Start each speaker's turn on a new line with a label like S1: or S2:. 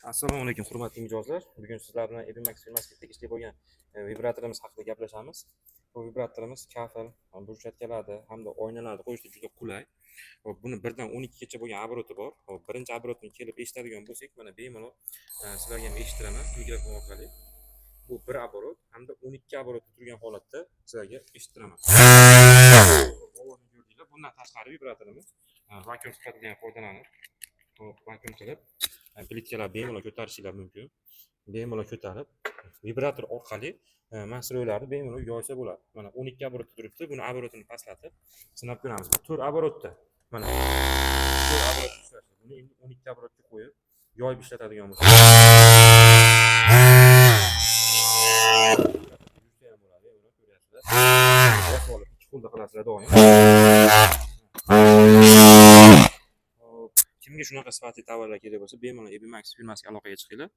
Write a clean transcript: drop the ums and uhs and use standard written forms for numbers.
S1: Assalomu alaykum, hurmatli mijozlar. Bugun sizlar bilan Ebimax firmasiga tegishli bo'lgan vibratorimiz haqida gaplashamiz. Bu vibratorimiz kafel, burchatkalarni hamda oynalarni qo'yishda juda qulay. Hop, buni 1 dan 12 gacha bo'lgan оборот i bor. Hop, birinchi оборот ini kelib eshitadigan bo'lsak, mana bemalol sizlarga ham eshittiraman mikrofon orqali. Bu bir оборот hamda 12 оборот da turgan holatda sizlarga eshittiraman. Ovozni ko'rdinglar. Bundan tashqari vibratorimiz vakuum sifatida ham foydalanib, hop, vakuum qilib plitkalar bemalol ko'tarishinglar mumkin. Bemalol ko'tarib, vibrator orqali настрой larni bemalol yoysa bo'ladi. Mana 12 оборот da turibdi. Buni оборот ini pastlatib sinab ko'ramiz. Bu 4 оборот da. Mana 4 оборот da ishlashi. Buni endi 12 оборот ga qo'yib, yoyib ishlatadigan bo'lsak, yursa ham bo'ladi, bemalol ko'ryapsizlar. Bosib olib, ikki qo'lda qilasizlar doim. Hop, kimga shunaqa sifatli tovarlar kerak bo'lsa, bemalol Ebimax firmasiga aloqaga chiqinglar.